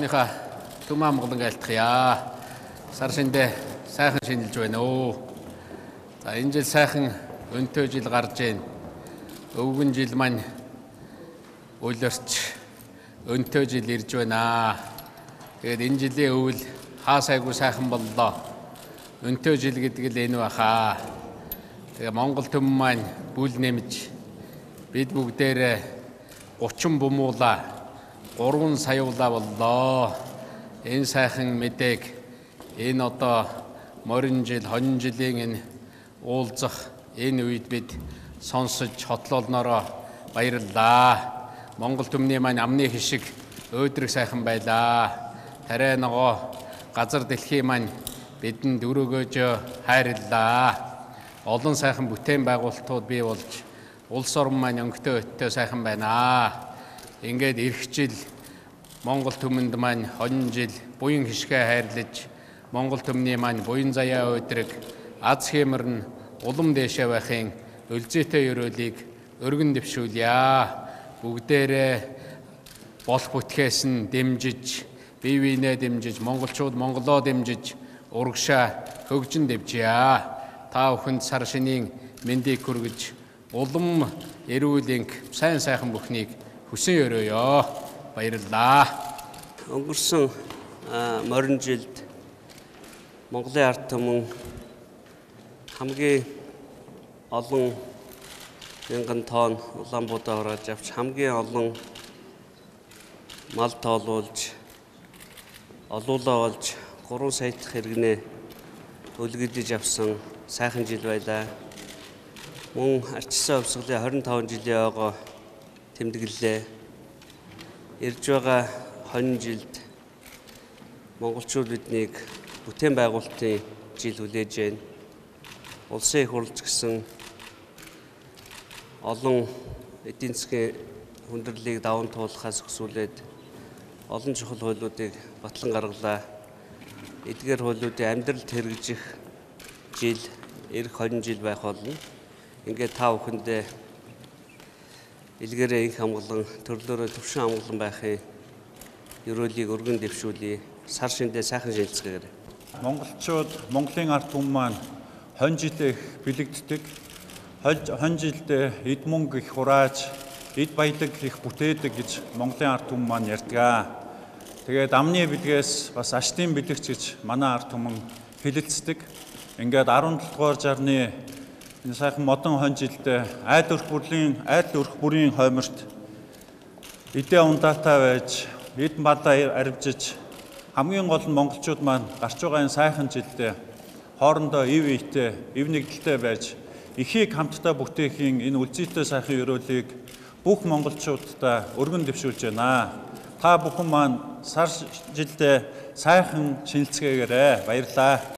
бүхнийхээ түмэн амгалан айлтгая. Сар шиндээ сайхан шинэлж байна өө. За энэ жил сайхан өнтөө жил гарч байна. Өвгөн жил маань улирч өнтөө жил ирж байна. Тэгээд энэ жилийн өвөл хаа сайгүй сайхан боллоо. Өнтөө жил гэдэг л энэ баха. Тэгээ Монгол түмэн маань бүл нэмж бид бүгдээрээ 30 бумуула 3 саяулаа боллоо. Энэ сайхан мэдээг энэ одоо морин жил, хонин жилийн энэ уулзах энэ үед бид сонсож хотлолноороо баярлалаа. Монгол түмний маань амны хишиг өөдрөг сайхан байлаа. Тариа ногоо газар дэлхий маань бидэнд өрөөгөөж хайрлаа. Олон сайхан бүтээн байгуулалтууд бий болж улс орон маань өнгөтэй өттэй сайхан байна. Ингээд эх жил Монгол түмэнд маань хонин жил буян хишгээ хайрлаж Монгол түмний маань буян заяа өөдрөг аз хэмэр нь улам дээшээ байхын өлзийтэй өрөөлийг өргөн дэвшүүлье. Бүгдээрээ болох бүтгээс нь дэмжиж, бие биенээ дэмжиж, монголчууд монголоо дэмжиж урагшаа хөгжин дэвжье. Та бүхэнд сар шинийн мэндийг хүргэж улам эрүүл энх сайн сайхан бүхнийг хүсэн өрөөё. Баярлалаа. Өнгөрсөн морин жилд Монголын ард түмэн хамгийн олон мянган тонн улаан будаа хурааж авч хамгийн олон мал тоолуулж олуулаа болж 3 сая дахь иргэнээ өлгөдөж авсан сайхан жил байлаа. Мөн арчсан хувьсгалын 25 жилийн ойгоо тэмдэглэлээ. Ирж байгаа хонин жилд монголчууд биднийг бүтээн байгуулалтын жил хүлээж байна. Улсын их хурлч гэсэн олон эдийн засгийн хүндрэлийг даван туулахаас өксүүлээд олон чухал хуулиудыг батлан гаргалаа. Эдгээр хуулиудын амьдралд хэрэгжих жил, эх хонин жил байх болно. Ингээд та бүхэндээ илгээрээ инх амгалан, төрлөөрөө төвшин амгалан байхын ерөөлийг өргөн дэвшүүлье. Сар шиндээ сайхан шилжгээгээрэй. Монголчууд Монголын ард түмэн маань хонь жилээ их бэлэгддэг. Хонь жилдээ эд мөнгө их хурааж, эд баялаг их бүтээдэг гэж Монголын ард түмэн маань ярьдаг. Тэгээд амны бэлгээс бас аштын бэлэгч гэж манай ард түмэн хэлэлцдэг. Ингээд 17 дугаар жарны энэ сайхан модон хонь жилдээ айл өрх бүрийн хойморт эдээ ундаатай байж, эд малаа арвижиж хамгийн гол нь монголчууд маань гарч байгаа энэ сайхан жилдээ хоорондоо ив ивтэй, ив нэгдэлтэй байж эхийг хамтдаа бүтээхийн энэ үлзийтэй сайхан өрөөлийг бүх монголчуудаа өргөн дэвшүүлж байна. Та бүхэн маань сар жилдээ сайхан шинэлцгээгээрэй. Баярлалаа.